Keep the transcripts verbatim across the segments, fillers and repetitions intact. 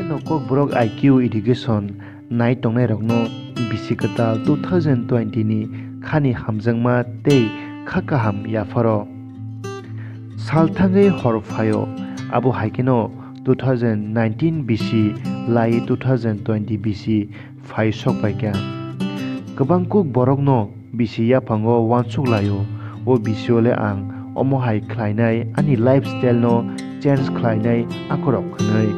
Kokborok I Q Education nai tongnairokno bisi kwtal two thousand twenty ni khani hamjakma tei kha kaham yapharo. Sal thangwi hor phaio, abo hai kheno two thousand nineteen bisi lai two thousand twenty bisi phai sok bai kha. Kwbang kuk borokno bisi yaphango uansuk laio, o bisio le ang omo hai khlainai, ani lifestyle no change khlainai akorok hwnwi.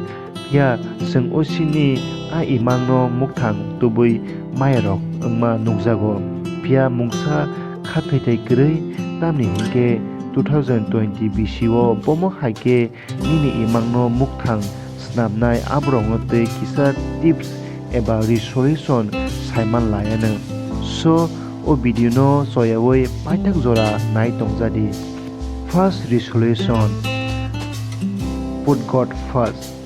Phiya chwng o sini a imangno mukthang tubui mayarok wngma nukjago. Phiya mungsa kha thwithai kwrwi, tamni hinkhe two thousand twenty bisi o bomo hai khe nini imangno mukthang snamnai aborokno tei kisa tips eba resolution saiman laianw. So, o video no choyawi paithak jora nai tongjadi. First resolution, put God first.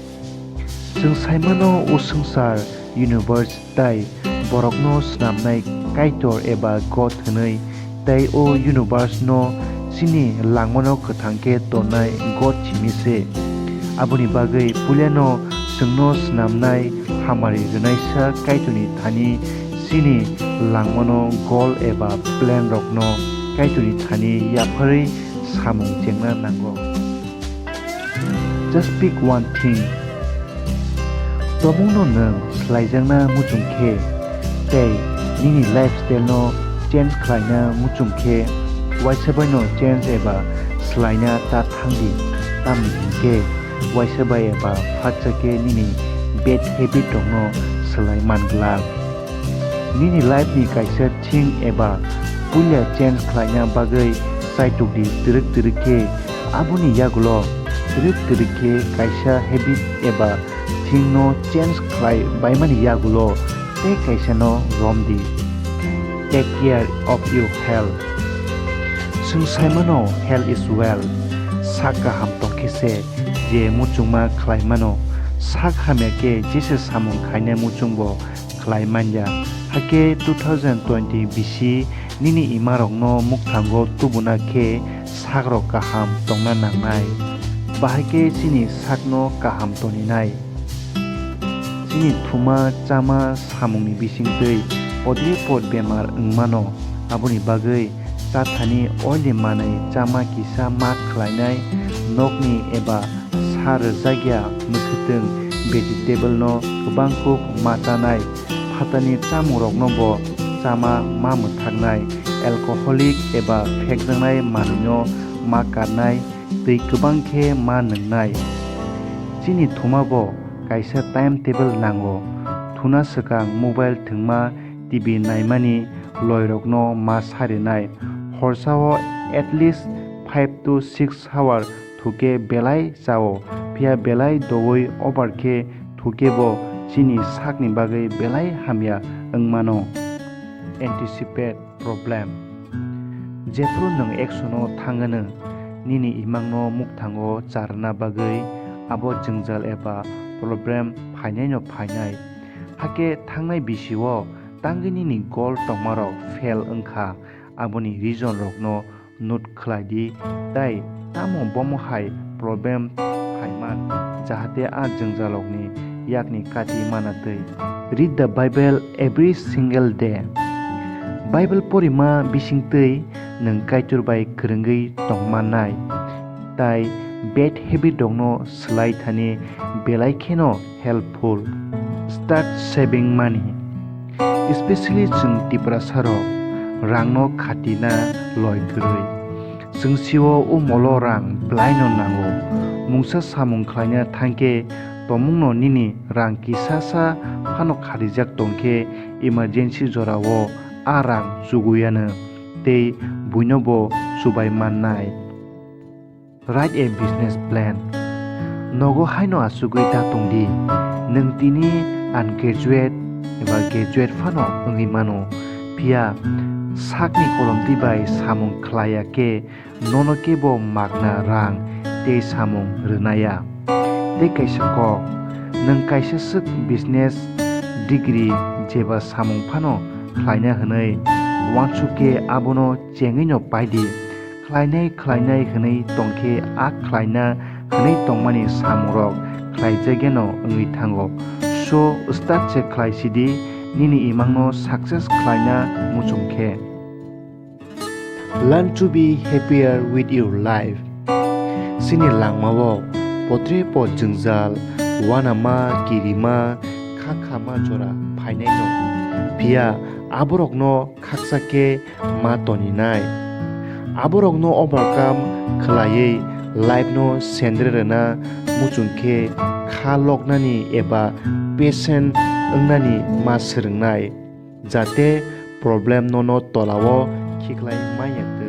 Chwng saimano o swngchar, universe, tai borokno snamnai Kaitor eba God hwnwi, tei o universe no chini langmano kwthang khe tonnai God simi se. Aboni bagwi puilano chwngno snamnai hamari rwnaisa Kaitorni thani chini langmano goal eba plan rokno Kaitorni thani yapharwi samung chengna nango. Just pick one thing. Tomungno nwng swlaijakna muchung khe tei nini lifestyle no change khlaina muchung khe, uaisa bai no change eba swlaina ta thangdi, tamni hinkhe uaisa bai eba phatsa khe nini bad habit rokno swlai man glak. Nini life ni kaisa thing eba puila change khlaina bagwi chaitukdi twrwk twrwk khe, aboni yagulo twrwk twrwk khe kaisa habit eba thing no change khlai baimani yagulo tei kaisa no romdi. Take care of your health. Chwng saimano health is wealth. Sak kaham tongkhe se je muchungma khlai mano. Sak hamya khe jesa samung khaina muchungbo khlai manya. Hakhe two thousand twenty bisi nini imarokno mukthango tubuna khe sakrok kaham tongna nangnai. Bahai khe chini sakno kaham toninai. Chini thuma chama samungni bisingtwi podre pod bemar wngmano, aboni bagwi chathani oili manwi chama kisa ma khlainai, nokni eba sa rwjakya mwkhwtwng vegetable no kwbang kuk ma chanai, phatani chamungrokno bo chama ma mwthaknai, alcoholic eba phekjaknai manwino ma karnai, twi kwbang khe ma nwngnai. Chini thuma bo kaisa time table nango. Thuna swkang mobile thwngma, T V naimani loirokno ma sarinai. Horsao at least five to six hour thukhe belai chao, phiya belai doui over khe thukhe bo chini sakni bagwi belai hamya wngmano. Anticipate problem. Jephru nwng action-o thangano, nini imangno mukthango charwna bagwi abo jwngjal eba problem phainaino phainai. Hakhe thangnai bisio tangwi nini goal tongmarok fail wngkha, aboni reason-rokno note khlai di, tai tamo bomo hai problem phaiman, jahate a jwngjalrokni yakni kati mana twi. Read the Bible every single day. Bible porima bisingtwi nwng Kaitor bai kwrwngwi tongmannai, tai bad habit rokno swlai thani belai kheno helpful. Start saving money. Especially chwng Tiprasa rok rangno khatina loi kwrwi. Chwng sio o molo rang belaino nango. Mungsa samung khlaina thangkhe tomungno nini rang kisasa phano khatijak tongkhe emergency jorao a rang chuguyano tei buinobo chubai mannai. Write a business plan. Nogo haino achugwi ta tongdi, nwng tini ungraduate eba graduate phano wngwi mano, phiya sakni kolomtwi bai samung khlaiya khe nono kebo magna rang tei samung rwnaya. Tei kaisa kok, nwng kaisa swk business, degree, jeba samung phano khlaina hwnwi uansuk khe abono chengwino paidi. Khlainai khlainai hwnwi tongkhe a khlaina hwnwi tongmani samungrok khlaijageno wngwi thango. So start se khlai sidi nini imangno success khlaina muchung khe. Learn to be happier with your life. Chini langmao potre po jwngjal, uanama, kirima, kha khama jora phainaino. Phiya aborokno khaksa khe ma toninai. Aborokno overcome khlaiwi life no sendre rwna muchung khe kha loknani eba patient wngnani ma swrwngnai, jate problem nono tolao khiklai manya.